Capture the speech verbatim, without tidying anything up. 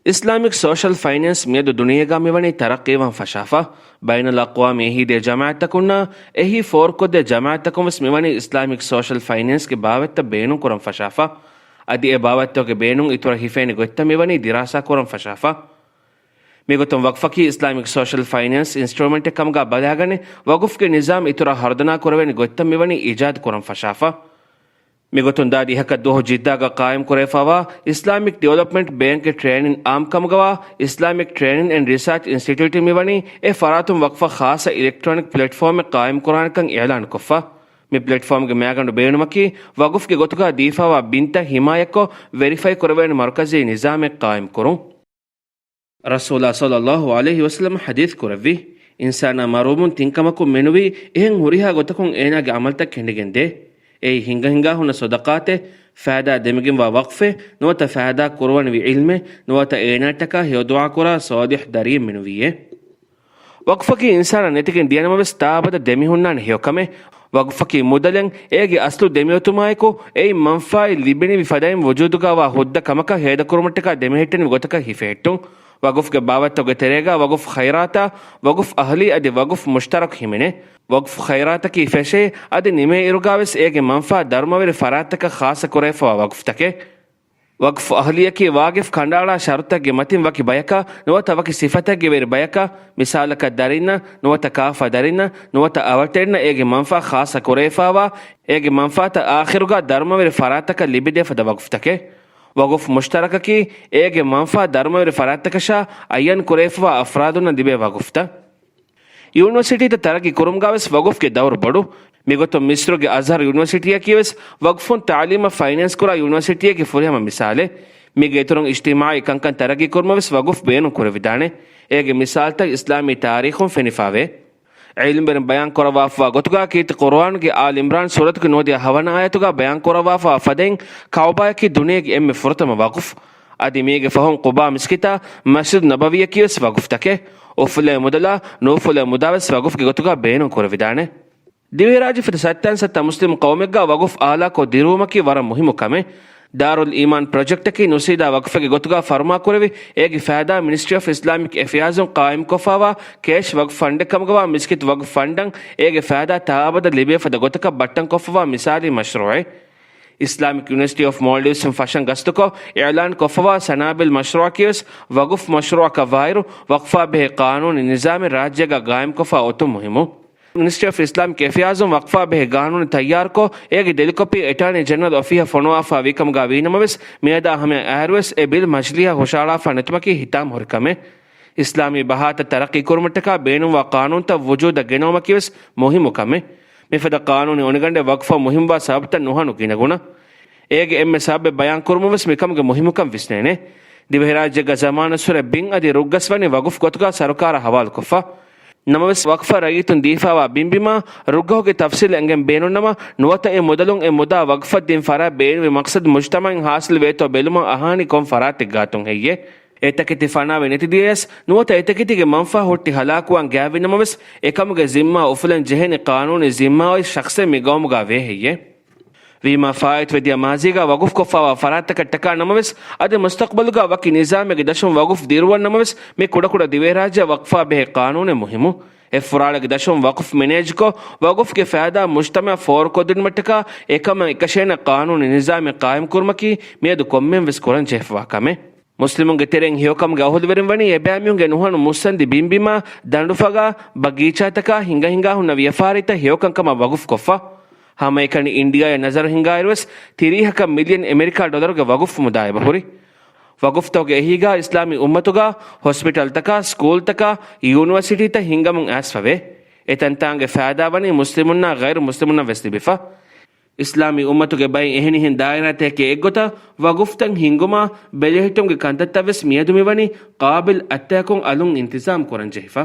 އިސްލާމިކް ސޯޝަލް ފައިނޭންސް މިއަދު ދުނިޔޭގަ މިވަނީ ތަރައްޤީވާން ފަށާފަ. ބައިނަލްއަޤްވާމީ އެހީދޭ ޖަމާއަތްތަކުންނާ އެހީ ފޯރުކޮށްދޭ ޖަމާއަތްތަކުން ވެސް މިވަނީ އިސްލާމިކް ސޯޝަލް ފައިނޭންސްގެ ބާވަތްތައް ބޭނުން ކުރަން ފަށާފަ. އަދި އެ ބާވަތްތަކުގެ ބޭނުން އިތުރަށް ހިފޭނެ ގޮތްތައް މިވަނީ ދިރާސާ ކުރަން ފަށާފަ. މިގޮތުން ވަޤްފަކީ އިސްލާމިކް ސޯޝަލް ފައިނޭންސް އިންސްޓްރޫމެންޓެއް ކަމުގަ ބަލާގަނެ، ވަޤުފްގެ ނިޒާމް އިތުރަށް ހަރުދަނާ ކުރެވޭނެ ގޮތްތައް މިވަނީ އީޖާދު ކުރަން ފަށާފަ. މިގޮތުން ދާ ދިހަކަށް ދުވަހު ޖިއްދާގަ ޤާއިމް ކުރެވިފައިވާ އިސްލާމިކް ޑިވެލޮޕްމަންޓް ބޭންކްގެ ޓްރޭނިން އާއްމުކަމުގަވާ އިސްލާމިކް ޓްރޭނިން އެންޑް ރިސާޗް އިންސްޓިޓިއުޓް މިވަނީ އެ ފަރާތުން ވަޤްފަށް ޚާއްޞަ އިލެކްޓްރޯނިކް ޕްލެޓްފޯމެއް ޤާއިމް ކުރާނެކަން އިޢުލާން ކޮށްފަ. މި ޕްލެޓްފޯމްގެ މައިގަނޑު ބޭނުމަކީ ވަޤުފްގެ ގޮތުގަ ދީފައިވާ ބިންތައް ހިމާޔަތްކޮށް ވެރިފައި ކުރެވޭނެ މަރުކަޒީ ނިޒާމެއް ޤާއިމް ކުރުން. ރަސޫލާ ޞައްލައްލާހު ޢަލައިހި ވަސައްލަމަ ޙަދީޘް ކުރެއްވި، އިންސާނާ މަރުވުމުން ތިން ކަމަކުން މެނުވީ، އެހެން ހުރިހާ ގޮތަކުން އޭނާގެ ޢަމަލުތައް ކެނޑިގެން ދޭ. އެއީ ހިނގަ ހިނގާ ހުންނަ ޞަދަޤާތެއް، ފައިދާ ދެމިގެންވާ ވަޤްފެއް، ނުވަތަ ފައިދާ ކުރުވަނިވި ޢިލްމެއް، ނުވަތަ އޭނާއަށްޓަކާ ހެޔޮދުޢާ ކުރާ ޞާލިޙު ދަރިއެއް މެނުވީއޭ. ވަޤުފަކީ އިންސާނާ ނެތިގެން ދިޔަނަމަވެސް ތާއަބަދަށް ދެމިހުންނާނެ ހެޔޮކަމެއް. ވަޤުފަކީ މުދަލެއް، އޭގެ އަސްލު ދެމިއޮތުމާއެކު، އެއިން މަންފާއެއް ލިބެނިވި ފަދައިން ވުޖޫދުގައިވާ ހުއްދަ ކަމަކަށް ހޭދަކުރުމަށްޓަކާ ދެމެހެއްޓެނިވި ގޮތަކަށް ހިފެހެއްޓުން. ވަޤުފްގެ ބާވަތްތަކުގެ ތެރޭގަ ވަޤުފް ޚައިރާތާ، ވަޤުފް އަހްލީ އަދި ވަޤުފް މުޝްތަރަކު ހިމެނޭ. ވަޤުފް ޚައިރާތަކީ ފެށޭ އަދި ނިމޭއިރުގަވެސް އޭގެ މަންފާ ދަރުމަވެރި ފަރާތްތަކަށް ޚާއްޞަ ކުރެވިފައިވާ ވަޤުފްތަކެއް. ވަޤުފް އަހްލިއަކީ ވާގިފް ކަނޑައަޅާ ޝަރުތަކުގެ މަތިން ވަކި ބަޔަކަށް ނުވަތަ ވަކި ސިފަތެއްގެ ވެރި ބަޔަކަށް، މިސާލަކަށް ދަރިންނަށް ނުވަތަ ކާފަ ދަރިންނަށް ނުވަތަ އަވަށްޓެރިންނަށް އޭގެ މަންފާ ޚާއްޞަ ކުރެވިފައިވާ، އޭގެ މަންފާތައް އާޚިރުގަ ދަރުމަވެރި ފަރާތްތަކަށް ލިބިދޭ ފަދަ ވަޤުފްތަކެއް. ވަޤުފް މުޝްތަރަކަކީ އޭގެ މަންފާ ދަރުމަވެރި ފަރާތްތަކަށާ އައްޔަން ކުރެވިފައިވާ އަފްރާދުންނަށް ލިބޭ ވަޤުފްތައް. ޔުނިވަރސިޓީތައް ތަރައްޤީ ކުރުމުގަވެސް ވަޤުފްގެ ދައުރު ބޮޑު. މިގޮތުން މިޞްރުގެ އަޒްހަރު ޔުނިވަރސިޓީއަކީވެސް ވަޤުފުން ތަޢުލީމަށް ފައިނޭންސް ކުރާ ޔުނިވަރސިޓީއެއްގެ ފުރިހަމަ މިސާލެއް. މީގެ އިތުރުން އިޖްތިމާޢީ ކަންކަން ތަރައްޤީ ކުރުމަށްވެސް ވަޤުފް ބޭނުން ކުރެވިދާނެ. އޭގެ މިސާލުތައް އިސްލާމީ ތާރީޚުން ފެނިފައިވޭ. ޢިލްމުވެރިން ބަޔާން ކުރައްވާފައިވާ ގޮތުގަ ކީރިތި ޤުރުއާނުގެ އާލް ޢިމްރާން ސޫރަތުގެ ނުވަދިހަ ހަވަނަ އާޔަތުގަ ބަޔާން ކުރައްވާފައިވާ ފަދައިން ކަޢުބާއަކީ ދުނިޔޭގެ އެންމެ ފުރަތަމަ ވަޤުފް. އަދި މީގެ ފަހުން ޤުބާ މިސްކިތާ މަސްޖިދު ނަބަވީއަކީވެސް ވަޤުފްތަކެއް. އުފުލޭ މުދަލާ ނުއުފުލޭ މުދާވެސް ވަޤުފްގެ ގޮތުގަ ބޭނުން ކުރެވިދާނެ. ދިވެހިރާއްޖެ ފަދަ ސައްތައިން ސައްތަ މުސްލިމް ޤައުމެއްގަ ވަޤުފް އާލާކޮށް ދިރުވުމަކީ ވަރަށް މުހިއްމު ކަމެއް. ދާރުލް އީމާން ޕްރޮޖެކްޓަކީ ނުސީދާ ވަޤުފެއްގެ ގޮތުގަ ފަރުމާކުރެވި، އޭގެ ފައިދާ މިނިސްޓްރީ އޮފް އިސްލާމިކް އެފެއާޒުން ޤާއިމްކޮށްފައިވާ ކޭޝް ވަޤުފް ފަންޑެއް ކަމުގަވާ މިސްކިތް ވަޤުފް ފަންޑަށް އޭގެ ފައިދާ ތާއަބަދަށް ލިބޭ ފަދަ ގޮތަކަށް ބައްޓަންކޮށްފައިވާ މިސާލީ މަޝްރޫޢެއް. އިސްލާމިކް ޔުނިވަރސިޓީ އޮފް މޯލްޑިވްސްއިން ފަށަން ގަސްތުކޮށް އިޢުލާން ކޮށްފައިވާ ސަނާބިލް މަޝްރޫޢަކީވެސް ވަޤުފް މަޝްރޫޢަކަށް ވާއިރު، ވަޤްފާ ބެހޭ ޤާނޫނީ ނިޒާމެއް ރާއްޖޭގަ ޤާއިމްކޮށްފަ އޮތުން މުހިއްމު. މިނިސްޓްރީ އޮފް އިސްލާމިކް އެފެއާޒުން ވަޤްފާ ބެހޭ ގާނޫނު ތައްޔާރުކޮށް، އޭގެ ދެލިކޮޕީ އެޓާނީ ޖެނެރަލް އޮފީހަށް ފޮނުވާފާ ވީކަމުގަ ވީނަމަވެސް، މިއަދާ ހަމަޔަށް އައިރުވެސް އެ ބިލް މަޖިލީހަށް ހުށައަޅާފާ ނެތުމަކީ ހިތާމަ ހުރި ކަމެއް. އިސްލާމީ ބަހާތައް ތަރައްޤީ ކުރުމަށްޓަކާ ބޭނުންވާ ޤާނޫނުތައް ވުޖޫދަށް ގެނައުމަކީވެސް މުހިއްމު ކަމެއް. މިފަދަ ޤާނޫނީ އޮނިގަނޑެއް ވަޤްފަށް މުހިއްމުވާ ސަބަބުތައް ނުހަނު ގިނަގުނަ. އޭގެ އެންމެ ސަބަބެއް ބަޔާން ކުރުމަށްވެސް މިކަމުގެ މުހިއްމުކަން ވިސްނޭނެ. ދިވެހިރާއްޖޭގަ ޒަމާނުއްސުރެ ބިން އަދި ރުއްގަސް ވަނީ ވަޤުފް ގޮތުގަ ސަރުކާރަށް ހަވާލުކޮށްފަ. ނަމަވެސް، ވަޤްފަށް ރައްޔިތުން ދީފާވާ ބިންބިމާ ރުއްގަހުގެ ތަފްސީލު އެނގެން ބޭނުންނަމަ، ނުވަތަ އެ މުދަލުން އެ މުދާ ވަޤްފަށް ދިން ފަރާތް ބޭނުންވި މަޤްޞަދު މުޖްތަމަޢުން ހާސިލު ވޭތޯ ބެލުމަށް އަހާނީ ކޮން ފަރާތެއްގާތުން ހެއްޔޭ؟ އެ ތަކެތި ފަނާވެ ނެތިދިޔަޔަސް، ނުވަތަ އެ ތަކެތީގެ މަންފާ ހުއްޓި ހަލާކުވާން ގާތްވިނަމަވެސް، އެކަމުގެ ޒިންމާ އުފުލަން ޖެހޭނެ ޤާނޫނީ ޒިންމާވަރީ ޝަޚްޞެއް މި ގައުމުގަ ވޭ ހެއްޔޭ؟ ވީމާ ފާއިތުވެދިޔަ މާޒީގަ ވަޤުފްކޮށްފައިވާ ފަރާތްތަކަށްޓަކާ ނަމަވެސް، އަދި މުސްތަޤްބަލުގަ ވަކި ނިޒާމެއްގެ ދަށުން ވަޤުފް ދިރުވަން ނަމަވެސް، މި ކުޑަކުޑަ ދިވެހިރާއްޖެއަށް ވަޤްފާ ބެހޭ ޤާނޫނެއް މުހިއްމު. އެއްފުރާޅެއްގެ ދަށުން ވަޤުފް މެނޭޖްކޮށް، ވަޤުފްގެ ފައިދާ މުޖްތަމަޢަށް ފޯރުކޮށްދިނުމަށްޓަކާ އެކަމަށް އެކަށޭނެ ޤާނޫނީ ނިޒާމެއް ޤާއިމްކުރުމަކީ މިއަދު ކޮންމެންވެސް ކުރަންޖެހިފައިވާ ކަމެއް. މުސްލިމުންގެ ތެރެއިން ހެޔޮކަމުގެ އަހުލުވެރިން ވަނީ އެބައިމީހުންގެ ނުހަނު މުއްސަނދި ބިންބިމާ، ދަނޑުފަގާ، ބަގީޗާތަކާ، ހިނގަހިނގާ ހުންނަ ވިޔަފާރިތައް ހެޔޮކަންކަމަށް ވަޤުފްކޮށްފަ. ހަމައެކަނި އިންޑިއާއަށް ނަޒަރު ހިނގާއިރުވެސް، ތިރީހަކަށް މިލިއަން އެމެރިކާ ޑޮލަރުގެ ވަޤުފް މުދާ އެބަހުރި. ވަޤުފްތަކުގެ އެހީގަ އިސްލާމީ އުއްމަތުގަ ހޮސްޕިޓަލްތަކާ، ސްކޫލްތަކާ، ޔުނިވަރސިޓީތައް ހިންގަމުން އައިސްފަވޭ. އެތަންތާނގެ ފައިދާ ވަނީ މުސްލިމުންނާ ޣައިރު މުސްލިމުންނަށް ވެސް ލިބިފަ. އިސްލާމީ އުއްމަތުގެ ބައި އެހެނިހެން ދާއިރާތަކެއް އެއްގޮތަށް ވަގުފްތައް ހިންގުމާ، ބެލެހެއްޓުމުގެ ކަންތައްތައްވެސް މިއަދު މިވަނީ ޤާބިލް އައްތަޔަކުން އަލުން އިންތިޒާމް ކުރަން ޖެހިފަ.